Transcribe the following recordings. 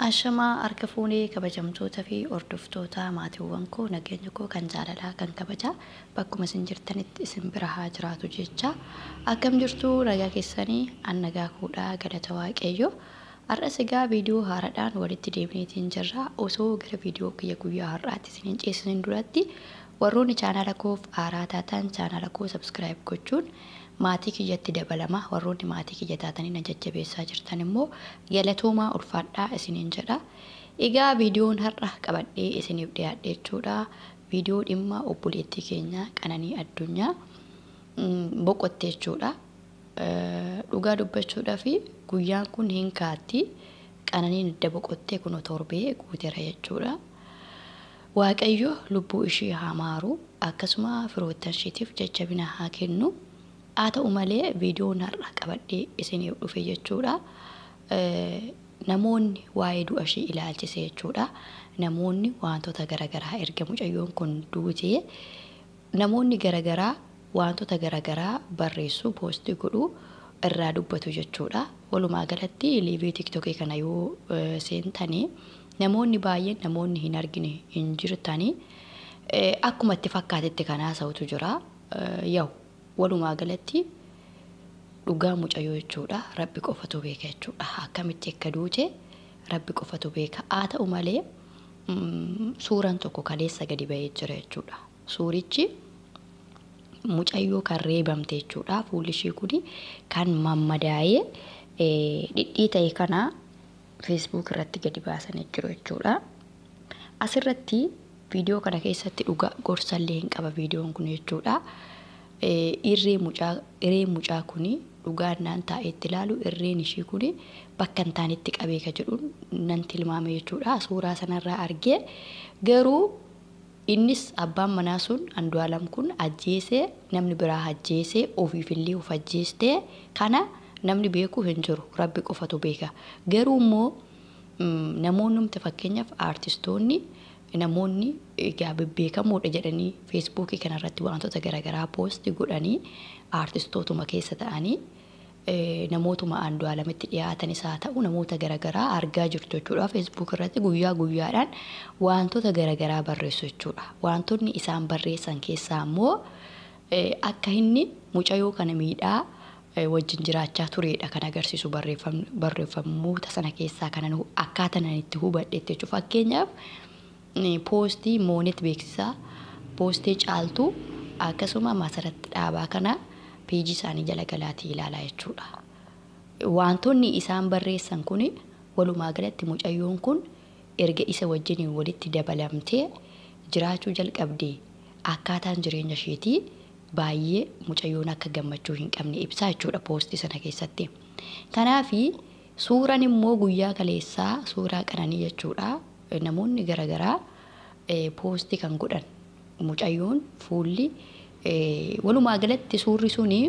Ashamaa harka fuunee kabajamtoota fi hordoftoota maatiiwwan koo, nageenya koo kan jaalalaa kan kabajaa bakkuma isin jirtanitti isin bira haa jiraatu jecha. Akkam jirtu? Nagaa keessanii? An nagaa koodhaa, galata Waaqayyo. Har'as egaa viidiyoo haaraadhaan walitti deebineetiin jirra. Osoo gara viidiyoo kiyya guyyaa har'aatti isin hin ceesisin duratti, warroonni chaanaala koof haaraa taatan chaanaala koo subscribe gochuun maatii kiyyatti dabalama. Warroonni maatii kiyya taatanii na jajjabeessaa jirtan immoo galatoomaa, ulfaadhaa isiniin jedha. Egaa viidiyoon har'a qabadhee isiniif dhiyaadhe jechuudha. Viidiyoo dhimma obboleettii keenya Qananii Addunyaa boqotte jechuudha. Dhugaa dubbachuudhaaf guyyaan kun hin kaatti. Qananiin edda boqottee kunoo torbee guuteera jechuudha. Waaqayyo lubbuu ishii haa maaru, akkasuma firoottan ishiitiif jajjabina haa kennu. Haa ta'u malee, viidiyoon har'a qabadhee isiniif dhufe jechuudha. Namoonni waa'ee du'a ishii ilaalchise jechuudha. Namoonni wantoota garaagaraa, erga mucayyoon kun duutee namoonni garaagaraa wantoota garaagaraa barreessuu, poostii godhuu, irraa dubbatu jechuudha. Walumaa galatti live TikTokii kana yoo seentanii namoonni baay'een, namoonni hin argine hin jirtanii, akkuma itti fakkaatetti kan haasa'utu jira. Yaa'u walumaa galatti dhugaa mucayyoo jechuudha. Rabbi qofatu beeka jechuudha. Akkamitti akka duute Rabbi qofatu beeka. Haa ta'u malee, suuraan tokko kaleessa gadi ba'ee jira jechuudha. Suurichi mucayyoo kan reebamte jechuudha. Fuulli ishii kun kan mammadaa'ee dhidhii ta'e kana Facebook irratti gadi baasanii jiru jechuudha. Asirratti viidiyoo kana keessatti dhugaa gorsallee hin qaba viidiyoon kun jechuudha. Irree mucaa kuni dhugaan naan taa'ee itti ilaalu, irreen ishii kuni bakka hin taanetti qabee ka jedhuun nan tilmaame jechuudha. Suuraa sanarraa argee garuu innis abbaan manaa sun Andu'aalam kun ajjeesee, namni biraa ajjeesee, ofiifillee of ajjeestee, kana namni beeku hin jiru, Rabbi qofatu beeka. Garuu immoo namoonni, fakkeenyaaf aartistoonni, namoonni egaa bebbeekamoodha jedhanii Facebookii kanarratti wantoota garaagaraa poostii godhanii, aartistootuma keessa ta'anii namootuma Andu'aalamitti dhiyaatanis haa ta'u, namoota garaagaraa argaa jirtu jechuudha. Facebook irratti guyyaa guyyaadhaan wantoota garaagaraa barreessu jechuudha. Wantoonni isaan barreessan keessaa immoo akka inni mucayyoo kana miidhaa wajjin jiraachaa turedha kan agarsiisu barreeffamoota sana keessaa kanan akkaataa nan itti hubadhetti jechuudha. Fakkeenyaaf poostii Moonet beeksisaa, poostii Caaltuu, akkasuma Masaratti Dhaabaa kana peejii isaanii jala galaatii ilaalaa jechuudha. Wantoonni isaan barreessan kun walumaa galatti mucayyoon kun erga isa wajjiniin walitti dabalamtee jiraachuu jalqabdee akkaataan jireenya isheetii baay'ee mucayyoon akka gammachuu hin qabne ibsaa jechuudha poostii sana keessatti. Kanaafi suuraan immoo guyyaa kaleessaa suuraa Qananii jechuudha. Namoonni garaagaraa poostii kan godhan mucayyoon fuulli, walumaa galatti suurri suni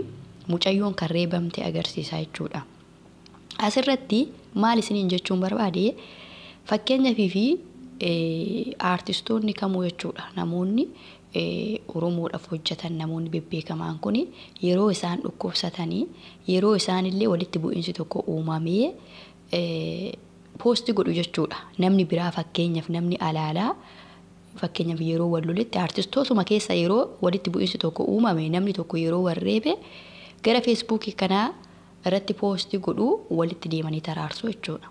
mucayyoon kan reebamte agarsiisa jechuudha. Asirratti maal isiniin jechuun barbaade? Fakkeenyaaf fi aartistoonni kamuu jechuudha, namoonni Oromoodhaaf hojjetan, namoonni bebbeekamaan kun yeroo isaan dhukkubsatanii, yeroo isaanillee walitti bu'iinsi tokko uumamee poostii godhu jechuudha. Namni biraa, fakkeenyaaf namni alaalaa, fakkeenyaaf yeroo wal loletti, aartistootuma keessa yeroo walitti bu'iinsi tokko uumame, namni tokko yeroo wal reebe gara Facebookii kanaa irratti poostii godhuu, walitti deemanii taraarsu jechuudha.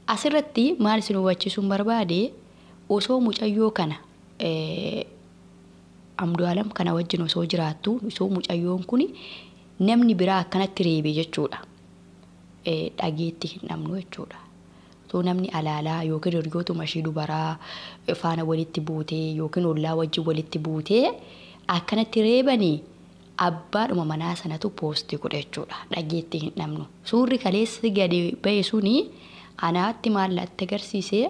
Asirratti maal isin hubachiisuun barbaade? Osoo mucayyoo kana Andu'aalam kana wajjin osoo jiraattu, osoo mucayyoon kun namni biraa akkanatti reebe jechuudha. Dhageetti hin dhabnu jechuudha. Osoo namni alaalaa yookiin hiriyootuma ishii dubaraa faana walitti buutee yookiin ollaa wajjin walitti buutee akkanatti reebanii, abbaadhuma manaa sanatu poostii godha jechuudha. Dhageetti hin dhabnu. Suurri kaleessi gadi ba'e suni anaatti maal natti agarsiisee?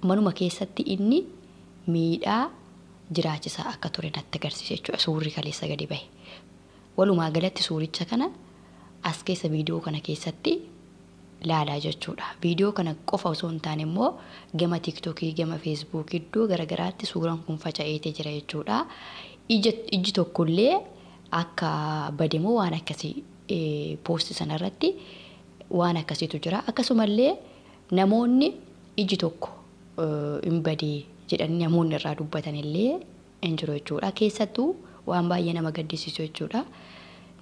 Manuma keessatti inni miidhaa jiraachisaa akka ture natti agarsiise jechuudha suurri kaleessa gadi bahe. Walumaa galatti suuricha kana as keessa viidiyoo kana keessatti laalaa jechuudha. Viidiyoo kana qofa osoo hin taane immoo gama TikTokii, gama Facebookii, iddoo garaagaraatti suuraan kun faca'eetee jira jechuudha. Iji tokkollee akka bademoo waan akkasii poostii sanarratti waan akkasiitu jira. Akkasumallee Namoonni iji tokko hin badee jedhanii namoonni irraa dubbatan illee hin jiru jechuudha. Keessattuu waan baay'ee nama gaddisiisu jechuudha.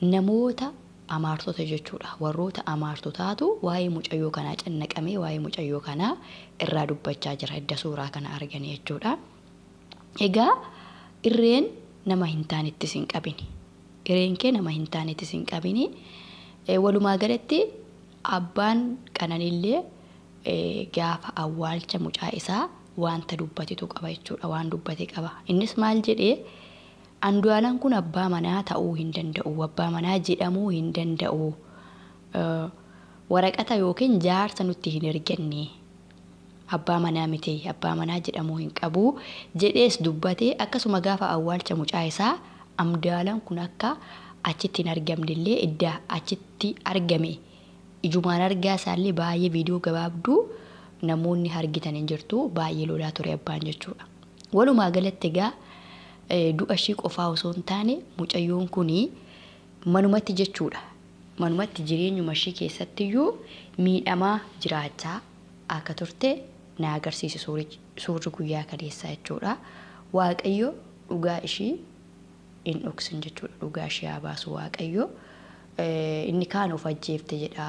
Namoota amaartota jechuudha. Warroota amaartotaatu waa'ee mucayyoo kanaa cannaqamee waa'ee mucayyoo kanaa irraa dubbachaa jira edda suuraa kana arganii jechuudha. Egaa irreen nama hin taanettis hin qabini. Irreen kee nama hin taanettis hin qabini. Walumaa galatti abbaan Qananiillee gaafa awwaalcha mucaa isaa wanta dubbatetu qaba jechuudha. Waan dubbate qaba. Innis maal jedhee Andu'aalam kun abbaa manaa ta'uu hin danda'u. Abbaa manaa jedhamuu hin danda'u. Waraqata yookiin jaarsa nutti hin erganne. Abbaa manaa miti. Abbaa manaa jedhamuu hin qabu jedhees dubbatee akkasuma gaafa awwaalcha mucaa isaa Andu'aalam kun akka achitti hin argamnellee idda achitti argame ijumaan argaa isaallee baay'ee viidiyoo gabaabduu namoonni argitan hin jirtu baay'ee lolaa ture abbaan jechuudha. Walumaa galatti egaa du'a ishii qofaa osoo hin taane mucayyoon kun manumatti jechuudha. Manumatti jireenyuma ishii keessattiyyuu miidhamaa jiraachaa akka turte na agarsiise suurri guyyaa kaleessaa jechuudha. Waaqayyo dhugaa ishii hin dhoksin jechuudha. Dhugaa ishii haa baasu Waaqayyo. Inni kaan of ajjeefte jedha.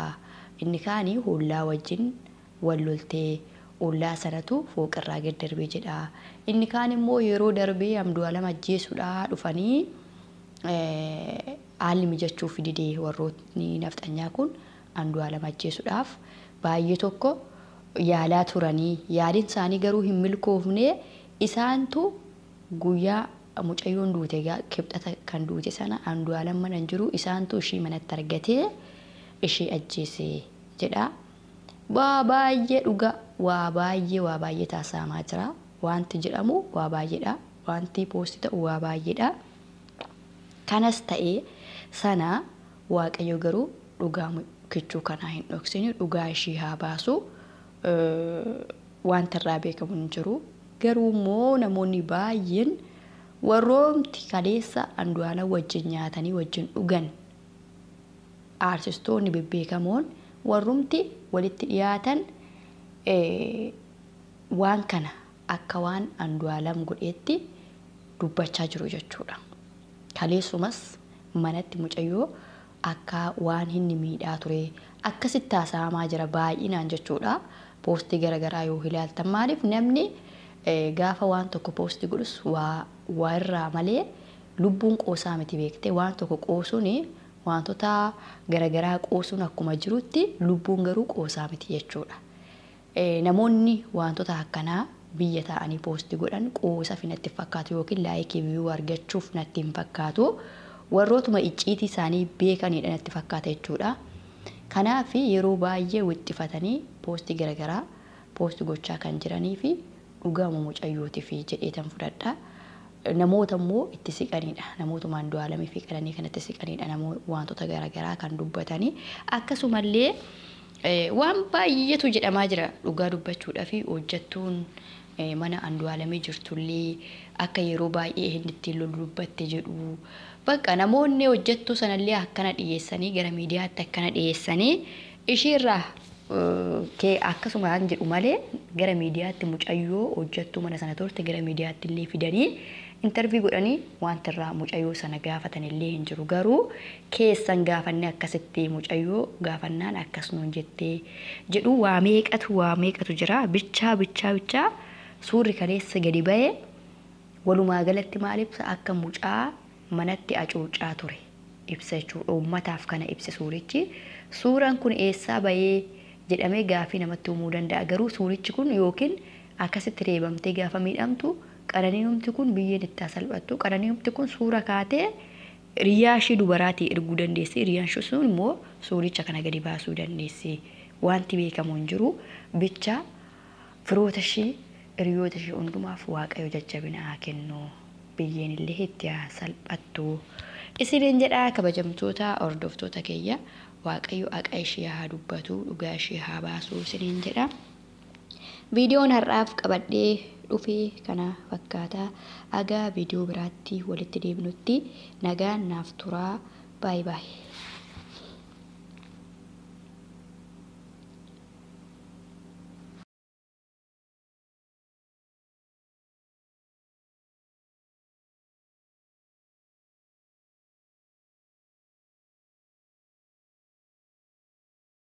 Inni kaan hollaa wajjin wal loltee ollaa sanatu fooqirraa gad darbee jedha. Inni kaan immoo yeroo darbee Andu'aalam ajjeesuudhaa dhufanii haalli mijachuuf didee warrootni nafxanyaa kun Andu'aalam ajjeesuudhaaf baay'ee tokko yaalaa turanii yaaliin isaanii garuu hin milkoofne isaantu guyyaa mucayyoon duute kibxata kan duute sana Andu'aalam mana hin jiru isaantu ishii manatti argatee ishii ajjeese jedha. Waa baay'ee dhuga waa baay'ee taasifamaa jira. Wanti jedhamu waa baay'eedha. Wanti poostii ta'u waa baay'eedha. Kanas ta'ee sana Waaqayyo garuu dhugaa kichuu kanaa hin dhoksine dhugaa ishii haa baasu. Wanta irraa beekamu hin jiru. Garuu immoo namoonni baay'een warroomti kaleessa Andu'aalam wajjin nyaatanii wajjin dhugan aartistoonni bebbeekamoon warrumti walitti dhiyaatan waan kana akka waan Andu'aalam godheetti dubbachaa jiru jechuudha. Kaleessumas manatti mucayyoo akka waan inni miidhaa ture akkasitti haasa'amaa jira baay'inaan jechuudha. Poostii garaagaraa yoo ilaaltan maaliif namni gaafa waan tokko poostii godhus waa irraa malee lubbuun qoosaa miti beekte waan tokko qoosuun wantoota garaagaraa qoosuun akkuma jirutti lubbuun garuu qoosaa miti jechuudha. Namoonni wantoota akkanaa biyya taa'anii poostii godhan qoosaaf natti fakkaatu yookiin laayikii viyuu argachuuf natti hin fakkaatu. Warrootuma icciitii isaanii beekanidha natti fakkaata jechuudha. Kanaaf yeroo baay'ee wixxifatanii poostii garaagaraa poostii gochaa kan jiranii fi dhugaama mucayyootiif jedheetan fudhadha. Namoota immoo itti siqanidha. Namootuma Andu'aalamii fi Qananii kanatti siqanidha. Namoota wantoota garaagaraa kan dubbatanii akkasumallee waan baay'eetu jedhamaa jira dhugaa dubbachuudhaa fi hojjettuun mana Andu'aalamii jirtullee akka yeroo baay'ee inni ittiin lolu dubbatte jedhu. Bakka namoonni hojjettuu sanallee akkana dhiyeessanii gara miidiyaatti akkana dhiyeessanii ishiirraa kee akkasumaan jedhu malee gara miidiyaatti mucayyoo hojjettuu mana sana turte gara miidiyaatti illee fidanii intarvii godhanii wanta irraa mucayyoo sana gaafatan illee hin jiru. Garuu keessan gaafanne akkasitti mucayyoo gaafannaan akkas nuun jettee jedhu waa meeqatu jira. Bichaa bichaa bichaa suurri kaleessa gadi ba'ee walumaa galatti maal ibsa akka mucaa manatti hacuucaa ture ibsa jechuudha. Uummataaf kana ibsa suurichi. Suuraan kun eessaa ba'ee jedhamee gaafii namatti uumuu danda'a. Garuu suurichi kun yookiin akkasitti reebamtee gaafa miidhamtu qananiinumti kun biyyeen itti haa salphattu. Qananiinumti kun suura kaatee hiriyaa ishii dubaraatii erguu dandeessi. Hiriyaan ishii sun immoo suuricha kana gadi baasuu dandeessi. Wanti beekamu hin jiru. Bicha firoota ishii hiriyoota ishii hundumaaf Waaqayyo jajjabina haa kennu. Biyyeen illee itti haa salphattu. Isiniin jedhaa kabajamtoota hordoftoota keeyya Waaqayyo haqa ishee haa dubbatu dhugaa ishee haa baasu isiniin jedha. Viidiyoon har'aaf qabadhee dhufee kana fakkaata. Agaa viidiyoo biraatti walitti deebinutti nagaan naaf turaa. Baay'ee baay'ee.